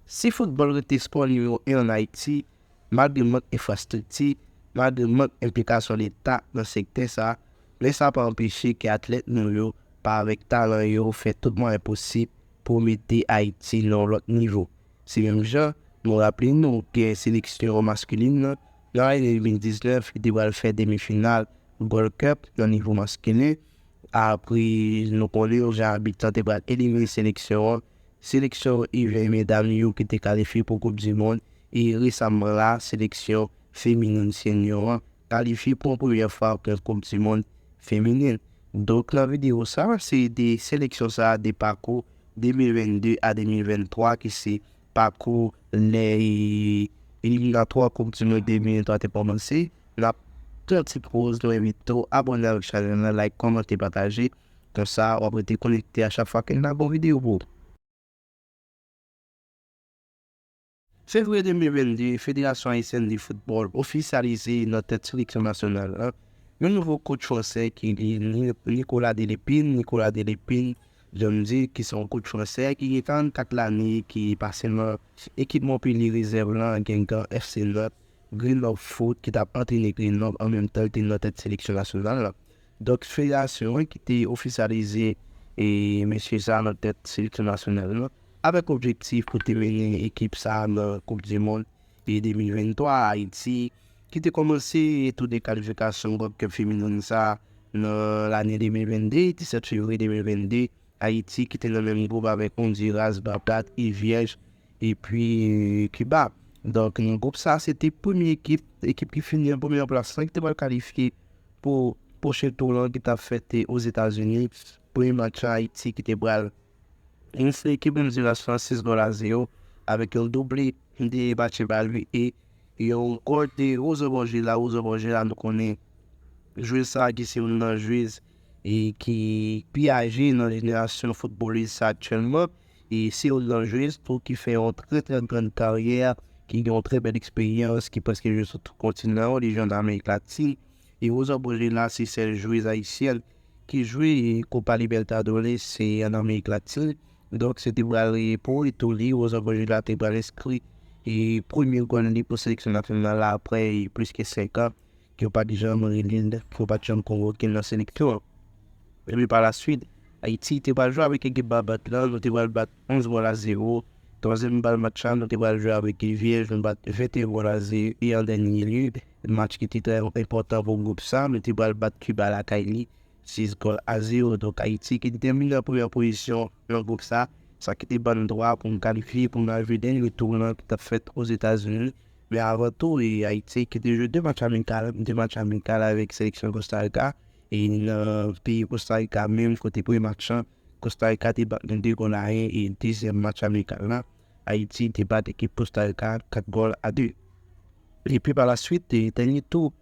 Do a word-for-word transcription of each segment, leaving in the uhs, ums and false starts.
Si foutbòl rete espò nimewo en ann Ayiti, malgre mank enfrastrikti, malgre mank enplikasyon Leta nan sektè sa a, men sa pa anpeche ke atlèt nou yo, pa avèk talan yo, fè tout mwayen posib pou mete Ayiti nan yon lòt nivo. Se menm jan, nou raple nou ke seleksyon maskilin nan, nan ane de mil diznèf, li te pral fè demi final Gold Cup nan nivo maskilin. Apre, nou konnen yon jan abit lan te pral elimine seleksyon an. Seleksyon U ven medam yo ki te kalifye pou Koup di Mond. E resaman la, seleksyon feminin senior an kalifye pou yon premyè fwa pou Koup di Mond feminin. Donk, nan videyo sa, se de seleksyon sa, de pakou de mil vennde a de mil venntwa, ki se pakou lè eliminatwa Koup di Mond de mil venntwa te kòmanse. N ap pran ti poz, nou envite w abòne avèk chanèl la, like, kòmante, pataje. Konsa, w ap rete konekte a chak fwa ke n ap bon videyo pou ou. Fevriye de mil vennde, Federasyon Ayisyèn de Foutbòl ofisyalize nan tèt seleksyon nasyonal la yon nouvo coach fransè ki li Ni- Nicolas Delepine. Nicolas Delepine, jan m di, ki se yon coach fransè ki gen karannkat lane, ki pase nan ekip Montpellier rezèv lan, Guingamp, F C Nantes, Grenoble Foot, ki t ap antrene Grenoble, an menm tan, li te nan tèt seleksyon nasyonal la. Donk, federasyon an ki te ofisyalize e mesye sa a nan tèt seleksyon nasyonal la, avèk objektif pou te mennen ekip sa a nan Koup di Mond e de mil venntwa a Ayiti, ki te kòmanse toune kalifikasyon Gold Cup feminin sa a nan lane de mil vennde, disèt fevriye de mil vennde, Ayiti ki te nan menm gwoup avèk Ondiras, Barbad, Îles Vierges, epi Kiba. Donk, nan gwoup sa a, se te premye ekip, ekip ki fini an premyè plas lan, ki te pral kalifye pou pwochen tou lan ki t ap fèt Ozetazini. Premye match an, Ayiti ki te pral enfle ekip Ondiras lan sis gòl a zewo avèk yon double de Bache Balui e yon gòl de Rosa Borgella. Rosa Borgella, nou konnen jwez sa a ki se youn nan jwez e ki pi aje nan jenerasyon foutbolis sa aktyèlman. E se youn nan jwez tou ki fè yon trè, trè grann karyè, ki gen yon trè bèl eksperyans, ki prèske jwe sou tout kontinan an, li jwe ann Amerik Latin. E Rosa Borgella se sèl jwez ayisyèn ki jwe Copa Libertadores, se ann Amerik Latin. Donk, se te pral pou retou li, Rosa Borgella te pral enskri e premye gòl li pou seleksyon nasyonal la apre plis ke senk an ke yo pa t janm rele l, ke yo pa t janm konvoke l nan seleksyon an. Epi pa la swit, Ayiti te pral jwe avèk ekip Barbad lan, nou te pral bat onz gòl a zewo. Twazyèm bal match la, nou te pral jwe avèk Îles Vierges, nou bat venteyen gòl a zewo. E an dènye lye, match ki te trè enpòtan pou gwoup sa, nou te pral bat Kiba lakay li, sis gòl a zewo. Donk, Ayiti ki te tèmine an premyè pozisyon nan gwoup sa, sa ki te ban n dwa pou n kalifye pou n al jwe dènye tou lan ki t ap fèt Ozetazini. Men avan tou, e Ayiti ki te jwe de match amikal, de match amikal avèk seleksyon Kosta Rika. E nan peyi Kosta Rika menm, kote premye match lan, Kosta Rika te bat nou de gòl a yen, e dezyèm match amikal la, Ayiti te bat ekip Kosta Rika kat gòl a de. Epi pa la swit, e dènye tou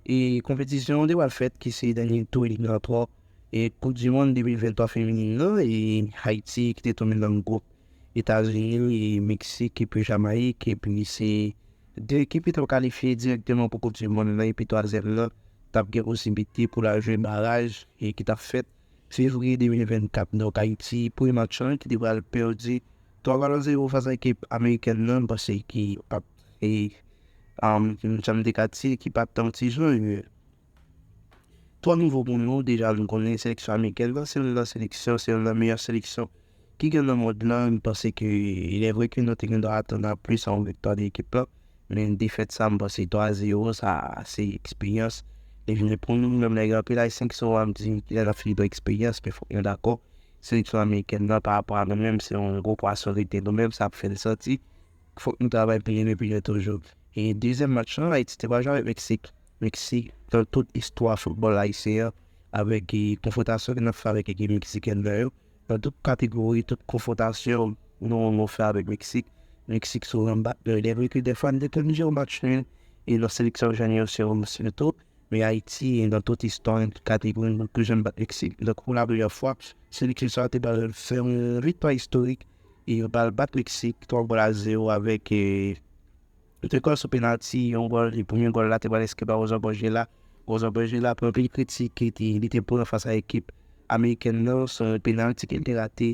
e konpetisyon an te pral fèt, ki se dènye tou eliminatwa e Koup di Mond de mil venntwa feminin nan, e Ayiti ki te tonbe nan gwoup Etazini e Meksik epi Jamayik, epi se de ekip ki t ap kalifye dirèkteman pou Koup di Mond lan, epi twazyèm nan t ap gen posiblite pou l al jwe baraj e ki t ap fèt fevriye de mil vennkat. Donk, Ayiti, premye match lan, ki te pral pèdi twa gòl a zewo fas a ekip amerikèn nan, m panse ki p ap, e, um, jan m te ka di, ki p ap tan ti jan. Twò nouvo pou nou, deja nou konnen seleksyon amerikèn nan, se youn nan seleksyon, se youn nan meyè seleksyon ki gen nan mond lan. M panse ke, il est vrai ke nou te gen dwa atann a plis a yon viktwa de ekip lan, men defèt sa, m panse twa zewo, sa, se eksperyans li vin pou nou. Menm lè gen anpil Ayisyen ki sou ap di, kilè n ap fini pran eksperyans, men fòk nou dakò, seleksyon amerikèn nan, pa rapò a nou menm, se yon gwo pwason li te. Nou menm, sa ap fè n santi fòk nou travay pi lwen, pi lwen toujou. E dezyèm match lan, Ayiti te pral jwe avèk Meksik. Meksik, nan tout istwa foutbòl ayisyen an, avèk, e, konfwontasyon ke n ap fè avèk ekip meksikèn nan yo, nan tout kategori, tout konfwontasyon nou, nou fè avèk Meksik, Meksik sou rann bat nou. Il est vrai ke dèfwa n te konn jwe match nil, e nan seleksyon jèn yo se yon match nil tou, men Ayiti, nan tout istwa, nan tout kategori, nou toujou bat Meksik. Donk, pou la premyè fwa, seleksyon sa a te pral fè yon viktwa istorik, e yo pral bat Meksik twa gòl a zewo avèk, e, de gòl sou penalti, yon gòl, e premye gòl la te pral enskri pa Rosa Borgella. Rosa Borgella pran anpil kritik ki te, li te pran fas a ekip amerikèn nan, se yon penalti ke l te rate,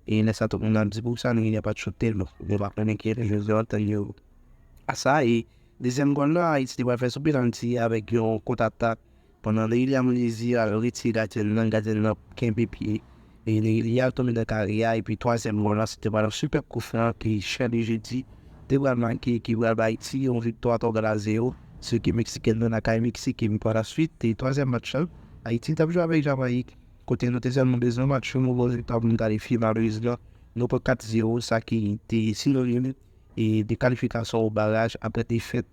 E lè sa tout moun ap di poukisa Neguilha pa t choute l, bon, yo pa konnen ki rezon yo antann yo a sa. E dezyèm gòl la, Ayiti te pral fè sou penalti avèk yon kontatak. Pandan Neguilha Monesi al retire gadyen nan, gadyen nan kenbe pye. E Neguilha tonbe nan kare a, epi twazyèm gòl la, se te pral yon sipèb koufran ke Cherny Jeudi te pral make, ki pral ba Ayiti yon viktwa twa gòl a zewo sou ekip meksikèn nan lakay Meksik. Epi pa la swit, e twazyèm match lan, Ayiti t ap jwe avèk Jamayik, kote nou te sèlman bezwen match yon bon viktwa pou nou kalifye. Malerezman, nou pran kat zewo, sa ki te sinonim e de kalifikasyon o baraj apre defèt,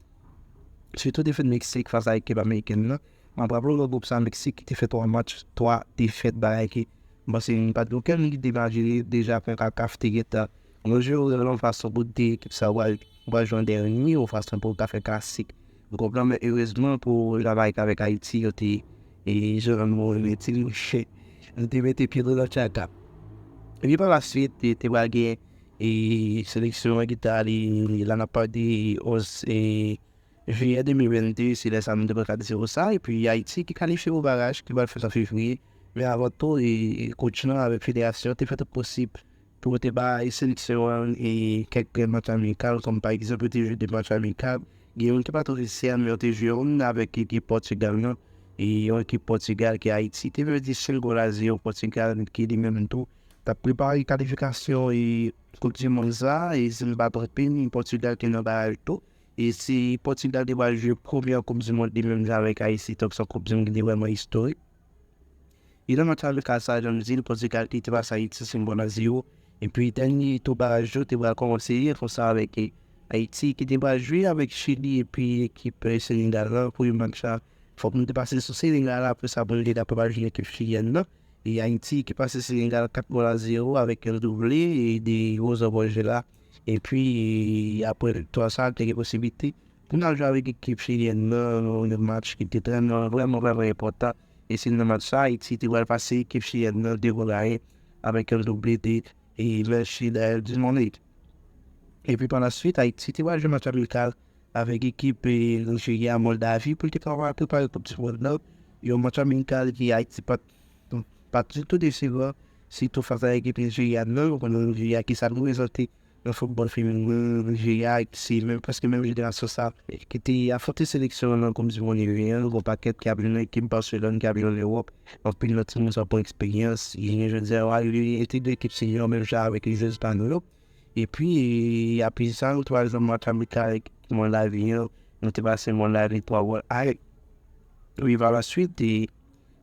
sitou defèt Meksik fas a ekip amerikèn nan. M ap raple w nan gwoup sa, Meksik ki te fè twa match, twa defèt, bagay ke m panse m pa t gen okenn lide imajine deja Konkakaf te gentan lonje orè l yon fason pou de ekip sa yo pral jwe an dènye yon fason pou yo ka fè klasik gwoup lan. Men erezman pou Jamayik avèk Ayiti, yo te e jwe nan moman yo te mouche, nou te mete pye nou nan tchaka. Epi pa la swit, te pral gen e seleksyon an ki t ale la nan pati onz e jiyè de mil vennde, se lè sa nou te pran kat zewo sa, epi Ayiti ki kalifye pou baraj ki pral fèt an fevriye. Men avan tou, e kotch lan avèk federasyon te fè tout posib pou yo te bay seleksyon an e kèk match amikal, kòm pa egzanp, yo te jwe de match amikal. Gen youn ki pa t ofisyèl, men yo te jwe youn avèk ekip Pòtigal lan. E yon ekip Pòtigal ke Ayiti te pèdi senk gòl a zewo. Pòtigal ki li menm tou t ap prepare kalifikasyon e Koup di Mond sa, e si m pa twonpe m, Pòtigal te nan baraj tou. E si Pòtigal te pral jwe premyè Koup di Mond li menm jan avèk Ayiti, donk se yon Koup di Mond ki te vrèman istorik. E nan match amikal sa, jan m di l, Pòtigal ki te pase Ayiti senk gòl a zewo. Epi dènye tou baraj yo te pral kòmanse yè konsa avèk e, Ayiti ki te pral jwe avèk Chili epi ekip e, Senegal lan pou yon match la. Fòk nou te pase sou Senegal, apre sa pou nou te kapab al jwenn ekip chilyèn nan. E Ayiti ki pase Senegal kat gòl a zewo avèk yon double e de Rosa Borgella. Epi apre viktwa sa, te gen posiblite pou n al jwe avèk ekip chilyèn nan, yon match ki te trè, vrèman, vrèman enpòtan. E se nan match sa, Ayiti te pral pase ekip chilyèn nan de gòl a yen avèk yon double de e Melchie Dael Dumornay. Epi pa la swit, Ayiti te pral jwe match amikal avèk ekip e, Nijerya, Moldavi pou l te kapab prepare Koup di Mond nan. Yon match amikal ki Ayiti pa t, pa t ditou desevwa, sitou fas a ekip Nijerya nan, ou konnen Nijerya ki sa l reprezante nan foutbòl feminen, Nijerya se menm, prèske menm jenerasyon sa ki te afwonte seleksyon an nan Koup di Mond ven an, gon pakèt ki ap jwe nan ekip Barcelone, ki ap jwe an Ewòp. Anpil nan timoun sa pran eksperyans, e jodi a yo arive entegre ekip senior menm jan avèk jwèz pa nou yo. Epi, apre sa, nou te pral jwe match amikal avèk Moldavi an, nou te pase Moldavi twa gòl a yen. Epi pa la swit, e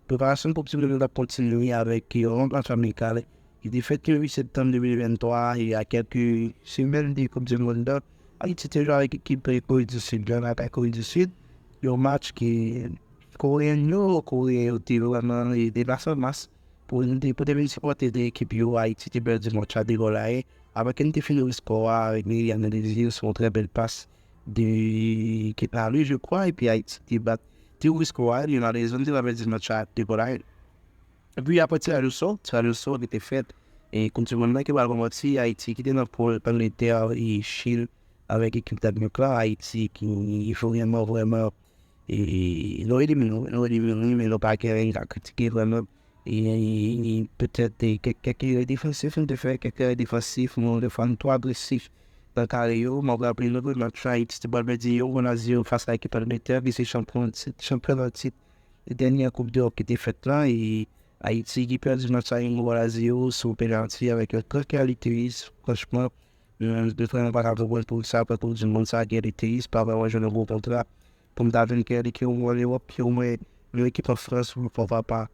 preparasyon Koup di Mond lan t ap kontinye avèk yon match amikal ki te fèt yon uit septanm de mil venntwa, e a kèlke semèn de Koup di Mond lan, Ayiti te jwe avèk ekip Kore di Sid lan, lakay Kore di Sid, yon match ke Koreyen yo, Koreyen yo te vrèman e deplase an mas pou te, pou te vin sipòte de ekip yo. Ayiti te pèdi match la de gòl a yen. Apre ke n te fini ouvri skò a avèk Liliane Désir sou yon trè bèl pas de Ketlaly, je crois, epi Ayiti te bat, te ouvri skò a, men malerezman, nou te pral pèdi match la de gòl a yen. Epi apre tiraj osò, tiraj osò ki te fèt, e Koup di Mond lan ki pral kòmanse, Ayiti ki te nan poul Angletè e Chil avèk ekip Dagmik la, Ayiti ki vrèman, vrèman, e, nou elimine, nou elimine, men nou pa gen anyen a kritike vrèman. E, e, e petèt, e, kèk, kèk erè defansif, nou te fè kèk erè defansif, nou te fè nou twò agresif nan kare yo. Mwen raple nou ke match Ayiti te pral pèdi yon gòl a zewo fas a ekip Angletè, ki se chanpyon, chanpyon nan tit dènye Koup Dewòp ki te fèt la, e Ayiti ki pèdi match la yon gòl a zewo sou penalti avèk yon gran Kerly Théis. Franchman, mwen menm, de frè, mwen pa ka konprann poukisa apre Koup di Mond sa, Kerly Théis pa vrèman jwenn yon gwo kontra pou m ta vin Kerly ki omwen an Ewòp, ki omwen yon ekip an Frans, pourquoi pas.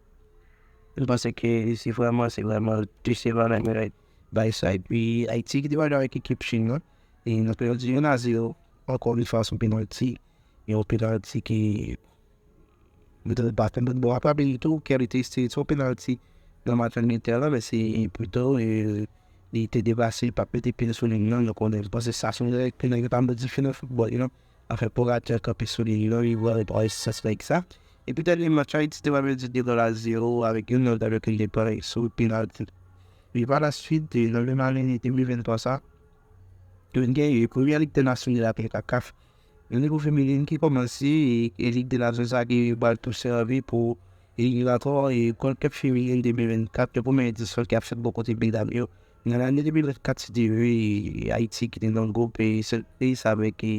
Mwen panse ke se vrèman, se vrèman desevan nan bagay sa. Epi Ayiti ki te pral jwe avèk ekip Chin nan, e nou pèdi yon a zewo, ankò yon fwa sou penalti. Yon penalti ki Mwen te pa fè bon, bon, apre li tou, Kerly Théis te, se yon penalti nan match Angletè la, men se pito, e, li te deplase, li pa t mete pye l sou liy nan, nou konnen, m panse sa se yon règ ke nèg yo pa modifye nan foutbòl, you know. Anfen, pou ratè kanpe sou liy nan, li vwè repare sispann sa. Epi dènye match Ayiti te pral pèdi de gòl a zewo avèk yon nèg avèk yon depay sou penalti. Epi pa la swit, e, nan menm ane de mil venntwa sa, yo te genyen premyè lig dè nasyon de la konkakaf. Yon nivo feminen ki kòmanse, e, e Lig dè Nasyon sa ki pral tou sèvi pou eliminatwa e Gold Cup feminen de mil vennkat, yon premyè edisyon ki ap fèt bò kote medam yo, Nan lane de mil vennkat, si Dye vle, Ayiti ki te nan gwoup e sèl plis avèk e,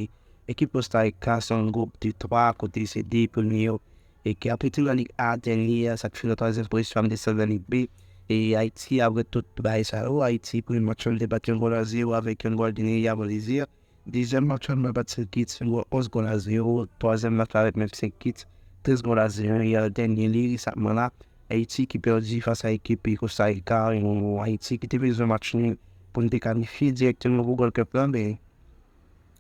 ekip Kosta Rika, se yon gwoup de twa kote se de premye yo e ki ap rete nan Lig A dènye a, sa k fè nan twazyèm pozisyon ap desann nan Lig B. E Ayiti, apre tout bagay sa yo, Ayiti, premye match yo, li te bat yon gòl a zewo avèk yon gòl de Nery Avan Désir. Dezyèm match yo, li bat Sent Kits, yon gòl, onz gòl a zewo. Twazyèm match la avèk menm Sent Kits, trèz gòl a zewo. E dènye li, resaman la, Ayiti ki pèdi fas a ekip Kosta Rika, yon Ayiti ki te bezwen match nil pou n te kalifye dirèkteman pou Gold Cup la, men,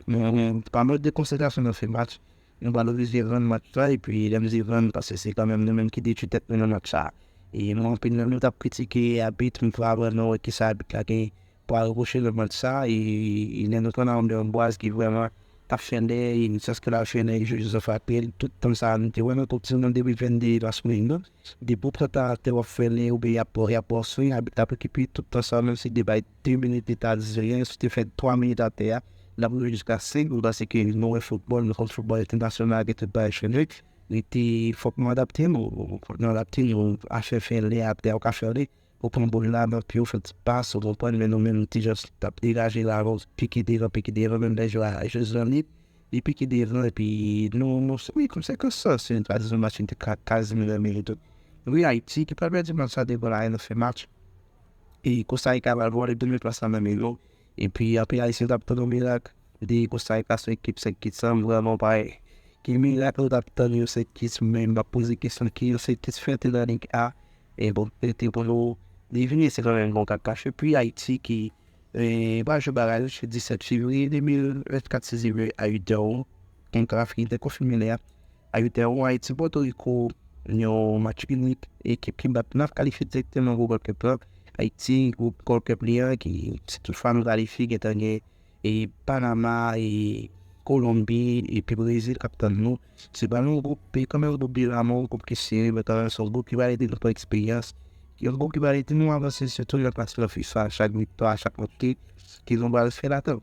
men, men, pa mank de konsantrasyon nan fen match, nou pral oblije rann match la, epi lè m di rann, paske se kanmenm nou menm ki detwi tèt nou nan match sa. E mwen, anpil nan nou t ap kritike abit, m pa vrèman wè kisa abit la gen pou al repwoche nan match sa, e, e lè nou tann Armel Ambroise ki vrèman t ap fè lè, e sèske l al fè lè, e Joseph Akril, tout tan sa, nou te wè nan Koup di Mond de mil vennde Las Marinas, depi w pran tan atè w ap fè lè, oubyen y ap, y ap pòswi, abit la ap okipe tout tan sa, menm si de bay de minit li ta di ryen, si w te fè twa minit atè a, l ap rive jiska senk, m panse ke nou wè foutbòl, nou konn foutbòl entènasyonal, gen tout bagay chanje, rete, fòk nou adapte nou, fòk nou adapte nou, afè fè lè atè a, ou ka fè lè, ou pran bòl la nan pye w, fè ti pas, ou konprann, men nou menm, nou te just t ap degaje la, nou pike devan, pike devan, menm lè jwè a jis vini, li pike devan, epi nou, nou, wi, konsekans sa, se yon tradisyon match ki te ka, kazimilye men li tou. Wi, Ayiti ki pral pèdi match sa devan la, nan fen match. E Kosta Rika pral vòlè premye plas la nan men nou. Epi, anpil Ayisyen t ap tann yon mirak de Kosta Rika, se yon ekip Sent Kits, vrèman, pa gen mirak nou t ap tann yon Sent Kits, men m ap poze kesyon, ki yon Sent Kits fè te nan Lig A, e bon, te, te pou nou devine, se kanmenm yon kakache. Epi Ayiti ki, e, pral jwe baraj disèt fevriye de mil vennkat, si Dye vle, a uit è, yon kalafri te konfime lè a. A uit è, Ayiti, Pòtoriko, yon match inik, ekip ki bat la ap kalifye dirèkteman pou Gold Cup la. Ayiti, gwoup Gold Cup li an, ki, si toutfwa nou kalifye, gentan gen e Panama, e Kolonbi, epi Brezil k ap tann nou. Se pa yon gwoup, e kanmenm gwoup de lanmò, yon gwoup ki sere, men kanmenm se yon gwoup ki va ede nou pran eksperyans. Yon gwoup ki va ede nou avanse, sitou nan klasman FIFA, chak viktwa, chak moute, ke nou pral fè ladan.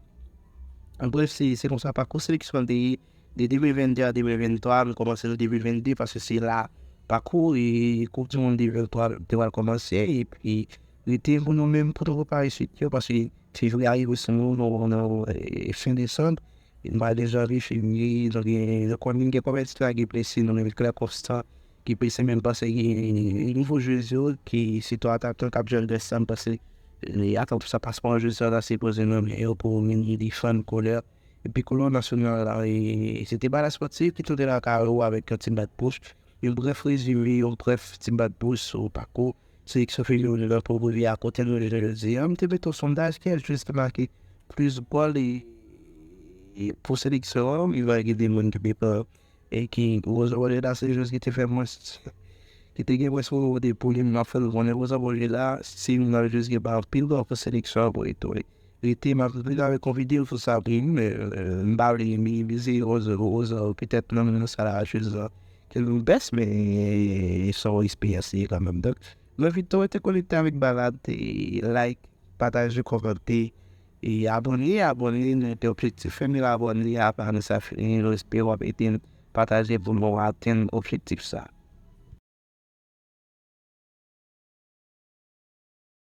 An brèf, se, se konsa pakou seleksyon an te ye. De de mil vennde a de mil venntwa, nou kòmanse nan de mil vennde, paske se la pakou e Koup di Mond de mil venntwa te pral kòmanse, epi rete pou nou menm pou nou prepare swit yo, paske fevriye a rive sou nou, nou, nou, e, fen desanm, e nou pral nan janvye, fevriye, nou gen, nou konnen gen konbyen titila ki blese, nou gen Claire Constant ki blese, men m panse gen nouvo jwez yo, ki se twa atakan k ap jwe an Grès la, m panse, e, atakan sa, paspò jwez sa ta sipoze nonmen yo pou vin defann koulè. Epi koulè nasyonal la, e, se te bagay spòtif ki tonbe lakay ou avèk yon ti bat bouch. Yon brèf rezime, yon brèf ti bat bouch sou pakou seleksyon feminen nan pou rive a kote nou ye jodi a. M te mete yon sondaj, kiyès jwez ki make plis gòl e, e pou seleksyon an, li va gen de moun ki te pran e ki Rosa Borgella se jwez ki te fè mwens, ki te gen mwens pou vote pou li, m ap fè nou konnen Rosa Borgella, si nou nan jwez ki bay anpil gòl pou seleksyon an pou li tou. Rete, m ap vin avèk yon videyo sou sa pou nou, men, e, m pa vle minimize Rosa, Rosa, petèt nan, nan sa la, jwez la, ke nou bès, men, e, se yon eksperyans li ye kanmenm. Donk, m envite w rete konekte avèk Balad, e, like, pataje, kòmante, e abòne, abòne, nou gen objektif fè mil abòne a, pa nou sa fini, nou espere w ap ede n pataje pou nou atenn objektif sa.